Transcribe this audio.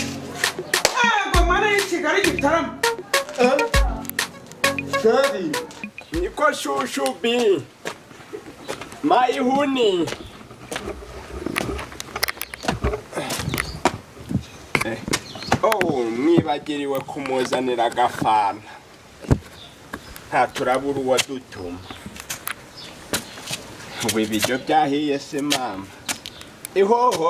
Ego mana y'i Kigali Gitarama. Chérie, niko shushu bi mayihuni. Oh, mwibagiriwe kumuzanira agafanta. Nta turabura uwadutuma. Ubu ibiryo byahiye se mama? Ihoho.